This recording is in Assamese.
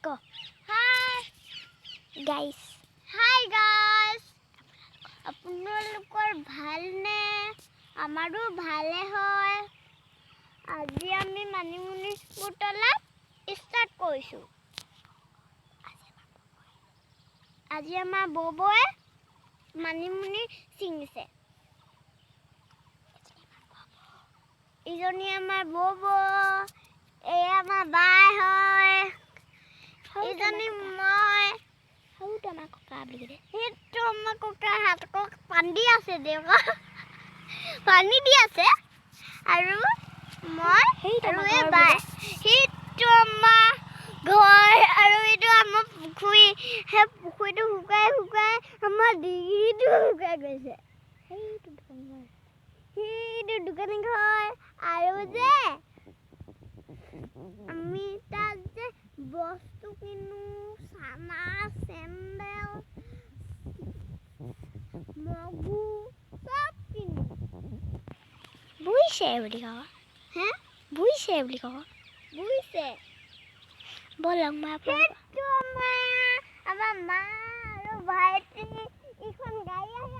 ক। হাই। গাইছ। হাই গাইছ, আপোনালোকৰ ভালনে? আমাৰো ভালে হয়। আজি আমি মানিমুনি বুটলা ষ্টাৰ্ট কৰিছোঁ। আজি আমাৰ বৌবৌয়ে মানিমুনি ছিঙিছে। ইজনী আমাৰ বৌবৌ, এই আমাৰ বাই হয়, ইজনী মই। সৰুটো আমাৰ ককা বুলি কৈ দে। সেইটো আমাৰ ককাৰ হাতক পানী আছে, দেউতা পানী দি আছে আৰু মই সেইটো আৰু আমাৰ এই ঘৰ। বাই। সেইটো আমাৰ ঘৰ আৰু এইটো আমাৰ পুখুৰী। সেই পুখুৰীটো শুকাই শুকাই আমাৰ ডিঙিটো শুকাই গৈছে। সেইটো দোকান ঘৰ। সেইটো দোকানী ঘৰ। আৰু যে আমি তাত যে বস্তু কিনো, চানা, চেণ্ডেল, মগু চব কিনো। বুজিছে বুলি কব। হে? বুজিছে বুলি কব। বুজিছে। ব'লক, মই আপোনালোকক সেইটো আমাৰ মা আৰু ভাইটি। ইখন গাড়ী আহি